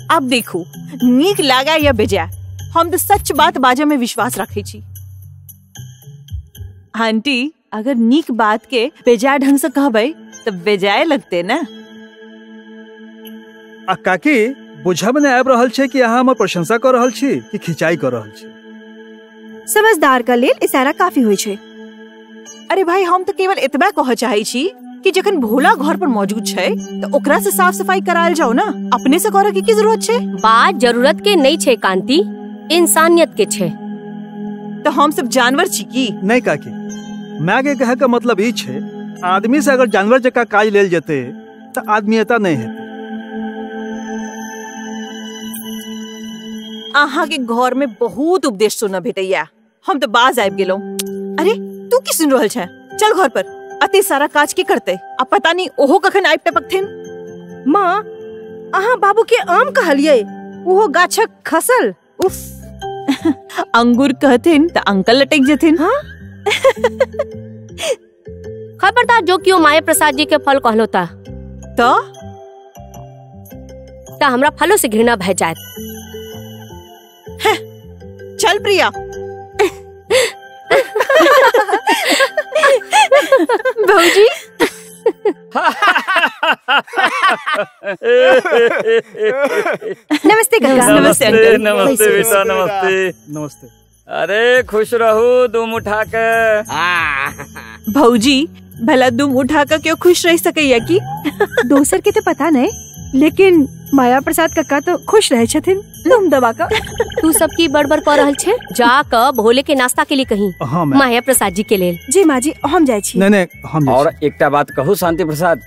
अब देखू नीक लागा या बेजा, हम तो सच बात बाजे में विश्वास रखे छी। आंटी अगर नीक बात के बेजाय ढंग से कहबै तो बेजाय लगते ना। आ काकी बुझा में आबि रहल छै कि अहाँ हमर प्रशंसा कर रहल छी कि खिंचाई कर रहल छी। समझदार का लेल इशारा काफी होय छै। अरे भाई हम तो केवल एतबा कह चाहे छी कि जखन भोला घर पर मौजूद छै तो ओकरा से साफ सफाई करायल जाओ ना, अपने से करे की जरूरत छै। बात जरूरत के नहीं छै कांति, इंसानियत के छै। तो हम सब जानवर छी की? नहीं काकी, मैं के कहे का मतलब ई छै, आदमी से अगर जानवर जका काज लेल जते तो आदमीयता नहीं है। अहाँ के घर में बहुत उपदेश सुनना भेटैया, हम तो बाज आबि गेलहुँ। अरे तू की सुन रहल छै? चल घर पर, अते सारा काज के करते, आ पता नहीं ओहो कखन आबि टपकथिन। माँ अहाँ बाबू के आम कहलियै, ओहो गाछक खसल। उफ, अंगूर कहथिन त अंकल लटक जेथिन। हाँ? खबरदार जो क्यों माया प्रसाद जी के फल कहलो ता तो ता हमरा फलों से घृणा भय जायत। चल प्रिया। भौजी। नमस्ते काका। नमस्ते अंकल। नमस्ते बेटा, नमस्ते नमस्ते। अरे खुश रहू दुम उठा के। भौजी भला दुम उठा के क्यों खुश रह सकैया की? दोसर के तो पता नहीं, लेकिन माया प्रसाद काका तो खुश रहे छथिन दुम दबा का। तू सब की बड़बड़ कर रहल छे? जा क भोले के नाश्ता के लिए कहीं। हाँ, माया प्रसाद जी के लेल। जी माँ जी हम जाय छी। नहीं नहीं हम। और एकटा बात कहू शांति प्रसाद,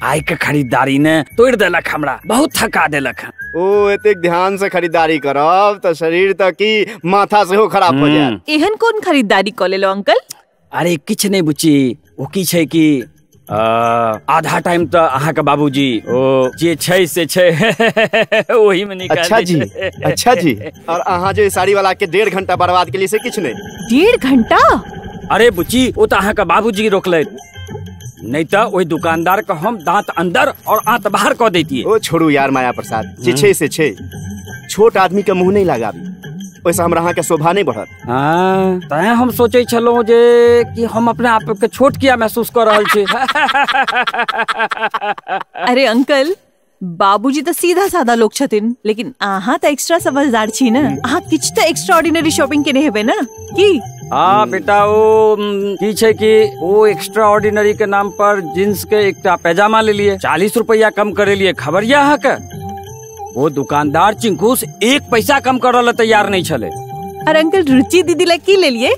आइ के खरीदारी ने तोड़ देलक हमरा, बहुत थका देलक। ओ एतेक ध्यान से खरीदारी करब त शरीर त की माथा सेहो खराब हो जायत। एहन कोन खरीदारी क लेलो अंकल? अरे किछ नहीं बुची, ओ की छै कि आधा टाइम तो अहाँ के बाबूजी ओ जे छै से छै ओही में निकाल। अच्छा जी, अच्छा जी। और अहाँ जे साड़ी वाला के 1.5 घंटा बर्बाद के लिए से किछ नहीं। 1.5 घंटा? अरे बुची ओ तो अहाँ के बाबूजी रोकले, नहीं तो वही दुकानदार को हम दांत अंदर और आंत बाहर कह देती। ओ छोड़ू यार माया प्रसाद, जे छै से छै, छोट आदमी के मुंह नहीं लगाबी, ओइसे हमरा अहाँ के शोभा नहीं बढ़त। हाँ, तैं हम सोचे छलहुँ जे कि हम अपने आप के छोट किया महसूस कर रहल छी। अरे अंकल बाबूजी तो सीधा साधा लोग छथिन, लेकिन अहाँ तो एक्स्ट्रा समझदार छी ना, अहाँ किछ तो एक्स्ट्रा ऑर्डिनरी शॉपिंग केने हेबै ना की? हाँ बेटा, वो की छै कि वो एक्स्ट्रा ऑर्डिनरी के नाम पर जींस के एकटा पैजामा ले लिए, 40 रुपया कम करे लिए। खबर यह अहाँ के वो दुकानदार चिंकुस 1 पैसा कम करल तैयार नहीं छले। और अंकल रुचि दीदी ला की ले लिए?